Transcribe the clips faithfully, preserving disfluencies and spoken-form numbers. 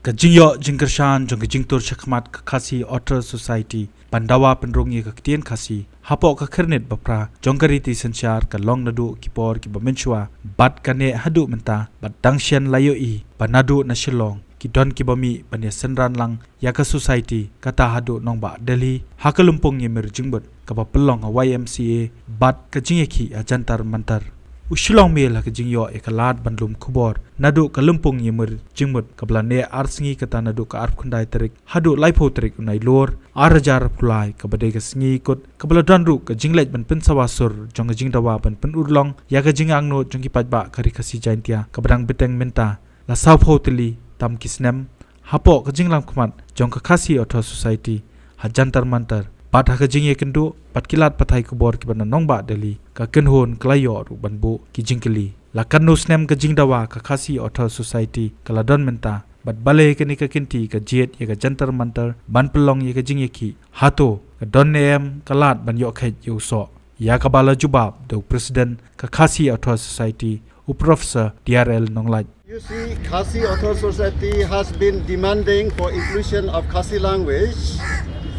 Ka jingïoh jingkyrshan jong ka jingtur shakhmat ka Khasi Author Society ban dawa pynrung ïa ka ktien Khasi hapoh ka khyrnit ba phra jong ka riti synshar ka long naduh ki por kiba mynshuwa bad ka neh haduh mynta, bad dang shen la ïohi ba naduh na Shillong ki don kiba mih ban ïa synran lang ïa ka society, kata haduh nongbah Delhi ha ka lympung ïamir jingmut kaba pynlong ha Y M C A bad ka jingïakhih ha Jantar Mantar. U Shillong Mail ha ka jingïoh ïa ka lad ban lum khubor naduh ka lympung ïamir jingmut kaba la neh ar sngi, kata naduh ka arphew khyndai tarik haduh laiphew tarik u Nailur ar hajar arphew lai, kaba dei ka sngi kut kaba la don ruh ka jingleit ban pynsawa sur jong ka jingdawa ban pynurlong ïa ka jingangnud jong ki paidbah ka Ri Khasi Jaiñtia kaba dang bteng mynta la sawphew tylli tam ki snem, hapoh ka jinglamkhmat jong ka Khasi Author Society ha Jantar Mantar. Bad ha ka jingïakynduh bad ki lad pathai khubor kiba na nongbah Delhi, ka kynhun ka la ïoh ruh ban buh ki jingkylli la katno snem ka jingdawa ka Khasi Author Society ka la don mynta, bad balei kane ka kynti ka jied ïa ka Jantar Mantar ban pynlong ïa ka jingïakhih. Hato ka don ne em ka lad ban ïoh kheit ïa u soh? Ïa kaba la jubab da u President ka Khasi Author Society, u Professor D R L Nonglait. You see, Khasi Author Society has been demanding for inclusion of Khasi language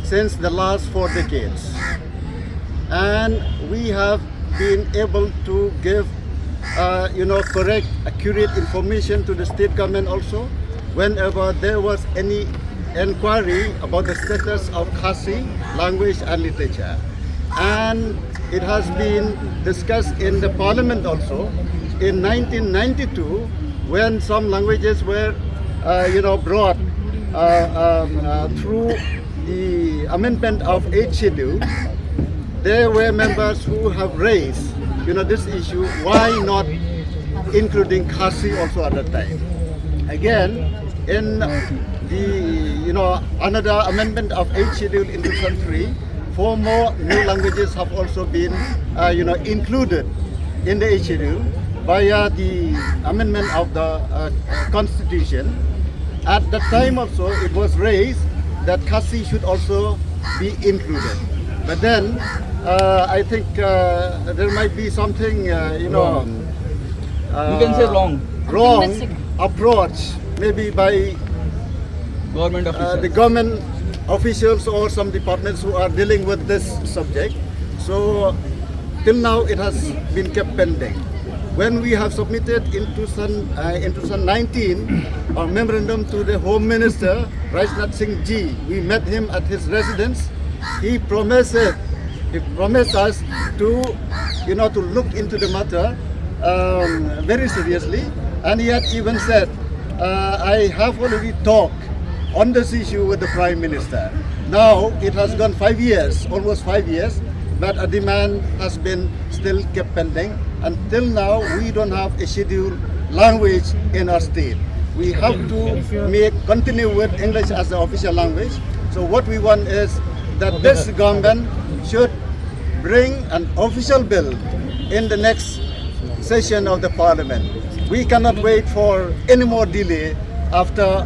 since the last four decades. And we have been able to give, uh, you know, correct, accurate information to the state government also whenever there was any inquiry about the status of Khasi language and literature. And it has been discussed in the parliament also in nineteen ninety-two, when some languages were, uh, you know, brought, uh, um, uh, through the amendment of Eighth Schedule. There were members who have raised, you know, this issue. Why not including Khasi also at that time? Again, in the, you know, another amendment of Eighth Schedule in two thousand three, four more new languages have also been, uh, you know, included in the Eighth Schedule via the amendment of the, uh, Constitution. At that time also, it was raised that Khasi should also be included. But then, uh, I think, uh, there might be something, uh, you know, Wrong. uh, You can say wrong. wrong approach, maybe by Government uh, official. the government officials or some departments who are dealing with this subject. So till now it has been kept pending. When we have submitted in, two thousand, uh, in two thousand nineteen our memorandum to the Home Minister Rajnath Singh ji, we met him at his residence. He promised, he promised us to, you know, to look into the matter, um, very seriously, and he had even said, uh, "I have already talked on this issue with the Prime Minister." Now it has gone five years, almost five years, but a demand has been still kept pending. Until now, we don't have a scheduled language in our state. We have to make, continue with English as the official language. So what we want is that this government should bring an official bill in the next session of the parliament. We cannot wait for any more delay after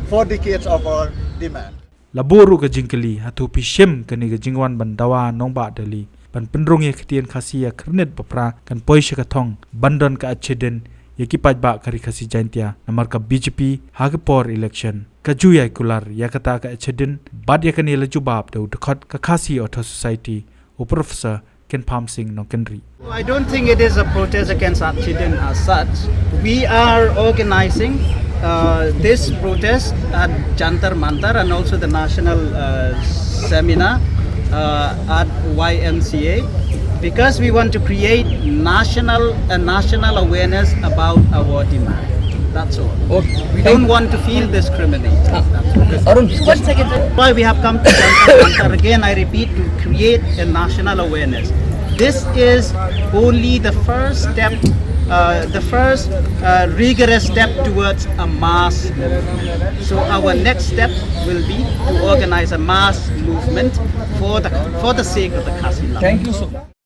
four decades of our demand. La buh ruh ka jingkylli, hato phi shim kane ka jingwan ban dawa nongbah Delhi ban pynrung ïa ka ktien Khasi ha ka khyrnit ba phra kan poi sha ka thong ban don ka achedin ïa ki paidbah ka Ri Khasi Jaiñtia, namar ka B J P ha ka por election ka ju ïai kular ïa kata ka achedin, bad ïa kane la jubab da u dkhot ka Khasi Author Society, u Professor Kynpham Singh Nongkynrih. I don't think it is a protest against achedin as such. We are organizing uh, this protest at Jantar Mantar and also the national uh, seminar uh, at Y M C A because we want to create national a national awareness about our demand. That's all. Okay. We don't want to feel discriminated. Arun, That's why we have come to Jantar Mantar again. I repeat, to create a national awareness. This is only the first step, uh, the first uh, rigorous step towards a mass movement. So our next step will be to organize a mass movement for the for the sake of the Khasi language. Thank you so much.